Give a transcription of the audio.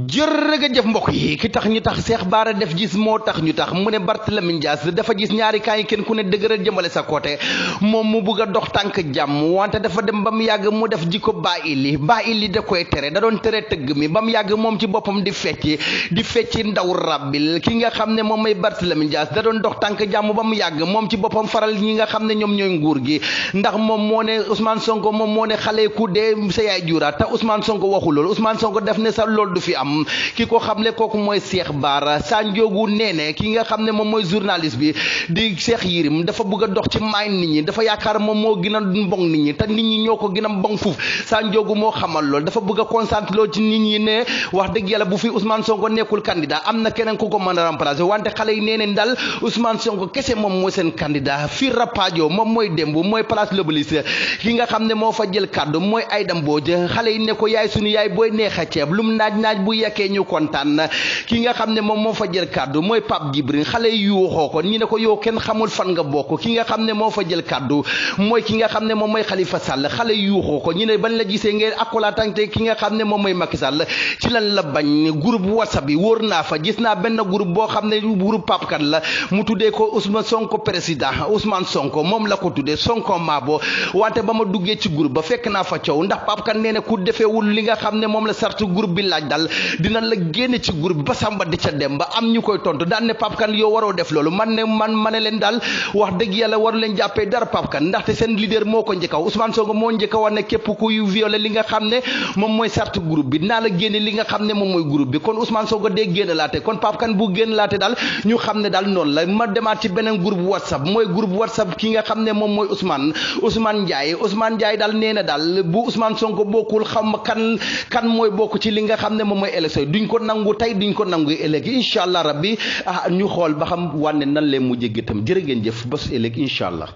jërëjëf mbokk yi ki tax ñu tax Cheikh Bara def gis moo tax ñu tax mu ne Barthélémy Dias dafa gis ñaari kaay kenn ku ne dëgëral jëmale sa côté moom mu bugg a dox tànk jàmm wante dafa dem ba mu yàgg mu def jikko baa illi da koy tere da doon tere tëgg mi ba mu yàgg moom ci boppam di fecci ndaw rabbil ki nga xam ne moom mooy Barthélémy Dias da doon dox tànk jàmm ba mu yàgg moom ci boppam faral ñi nga xam ne ñoom ñooy nguur gi ndax moom moo ne Ousmane Sonko moom moo ne xale ku dee sa yaay jura te Ousmane Sonko waxu loolu Ousmane Sonko def ne sa loolu du fi am ki ko xamle kooku mooy Cheikh Bara Sanjogu neene ki nga xam ne moom mooy journaliste bi di Cheikh Yérim dafa bëgg a dox ci maay nit ñi dafa yaakaar moom moo gën a mbong nit ñi te nit ñi ñoo ko gën a mbong fuuf Sanjogu moo xamal loolu dafa bëgg a concentré loo ci nit ñi ne wax dëgg yàlla bu fi Ousmane Sonko nekkul candidat am na keneen ku ko mën a remplacer wante xale yi nee neen daal Ousmane Sonko kese moom mooy seen candidat fii Rapadio moom mooy démb mooy place L'Obélisque ki nga xam ne moo fa jël kàddu mooy Aïda Mbodj xale yi ne ko yaay sunu yaay booy neex a ceeb lum naaj bu yekkee ñu kontaan ki nga xam ne moom moo fa jël kàddu mooy Pape Djibril xale yi yuuxoo ko ñi ne ko yow kenn xamul fan nga bokk ki nga xam ne moo fa jël kàddu mooy ki nga xam ne moom mooy Khalifa Sall xale yi yuuxoo ko ñi ne bañ la gisee ngeen akolaatante ki nga xam ne moom mooy Macky Sall ci lan la bañ groupe WhatsApp bi wóor naa fa gis naa benn groupe boo xam ne groupe Pape Kane la mu tuddee ko Ousmane Sonko président Ousmane Sonko moom la ko tuddee Sonko maabo wante ba ma duggee ci groupe ba fekk naa fa coow ndax Pape Kane nee na ku defeewul li nga xam ne moom la sart groupe bi laaj dal dina la génne ci groupe bi ba samba di ca dem ba am ñu koy tontu daan ne Pape Kane yow waroo def loolu ma ne leen daal wax dëgg yàlla waru leen jàppee dara Pape Kane ndaxte seen leader moo ko njëkkaw Ousmane Sonko moo njëkkaw wax ne képp kuy violé li nga xam ne moom mooy sart groupe bi dinaa la génne li nga xam ne moom mooy groupe bi kon Ousmane Sonko dee génn laate kon Pape Kane bu génn laate daal ñu xam ne daal noonu la ma demaat ci beneen groupe WhatsApp mooy groupe WhatsApp ki nga xam ne moom mooy Ousmane Ndiaye daal nee na daal bu Ousmane Sonko bokkul xam kan mooy bokk ci li nga xam ne moom mooy élection duñ ko nangu tey duñ ko nangu ëllëg incha allah rabbi ñu xool ba xam wànne nan leen mujjee gëtam jërë ngeen jëf bés ëllëg incha allah.